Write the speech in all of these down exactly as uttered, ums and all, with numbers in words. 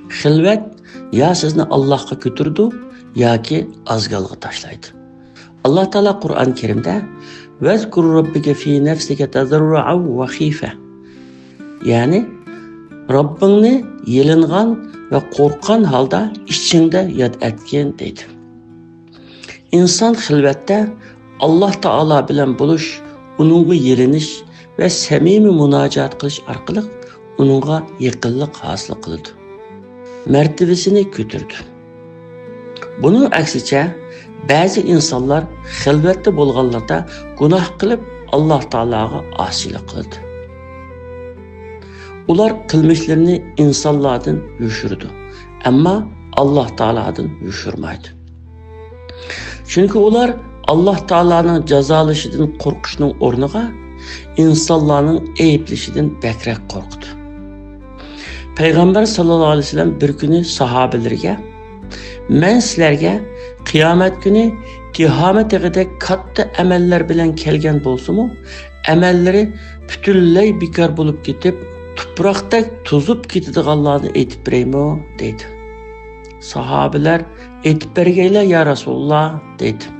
خىلۋەت يا سىزنى ئاللاھقا كۆتۈرىدۇ، ياكى ئازگالغا تاشلايدۇ. ئاللاھ تائالا قۇرئان كەرىمدە، «ۋەزكۇر رەببىكە فى نەفسىكە تەزەررۇئەن ۋە خىفە.» يەنى، «رەببىڭنى يېلىنغان ۋە قورققان ھالدا ئىچىڭدە ياد ئەتكىن» دەيدۇ. ئىنسان خىلۋەتتە ئاللاھ تائالا بىلەن بولۇش، ئۇنىڭغا يېلىنىش ۋە سەمىمىي مۇناجات قىلىش ئارقىلىق ئۇنىڭغا يېقىنلىق ھاسىل قىلىدۇ. مەرتىۋىسىنى كۆتۈرىدۇ. بۇنىڭ ئەكسىچە، بەزى ئىنسانلار خىلۋەتتە بولغانلىرىدا گۇناھ قىلىپ، ئاللاھ تائالاغا ئاسىيلىق قىلىدۇ. ئۇلار قىلمىشلىرىنى ئىنسانلاردىن يوشۇرىدۇ، ئەمما ئاللاھ تائالادىن يوشۇرمايدۇ. چۈنكى ئۇلار ئاللاھ تائالانىڭ جازالىشىدىن قورقۇشنىڭ ئورنىغا ئىنسانلارنىڭ ئەيىبلىشىدىن بەكرەك قورقىدۇ. پەيغەمبەر ساللاللاھۇ ئەلەيھى ۋەسەللەم بىر كۈنى ساھابىلىرىگە، «مەن سىلەرگە قىيامەت كۈنى تىھامە تېغىدەك كاتتا ئەمەللەر بىلەن كەلگەن بولسىمۇ، ئەمەللىرى پۈتۈنلەي بىكار بولۇپ كېتىپ، تۇپراقتەك توزۇپ كېتىدىغانلارنى ئېيتىپ بېرەيمۇ؟» دەيدۇ. ساھابىلەر، «ئېيتىپ بەرگەيلا، يا رەسۇلاللا» دەيدۇ.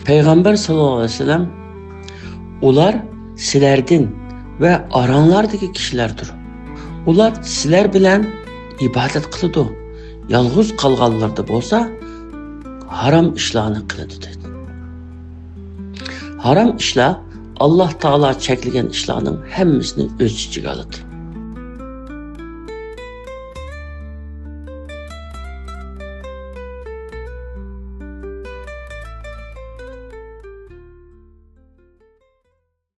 پەيغەمبەر ساللاللاھۇ ئەلەيھى ۋەسەللەم، «ئۇلار سىلەردىن ۋە ئاراڭلاردىكى كىشىلەردۇر. ئۇلار سىلەر بىلەن ئىبادەت قىلىدۇ، يالغۇز قالغانلىرىدا بولسا ھارام ئىشلارنى قىلىدۇ» دەيدۇ. ھارام ئىشلار ئاللاھ تائالا چەكلىگەن ئىشلارنىڭ ھەممىسىنى ئۆز ئىچىگە ئالىدۇ.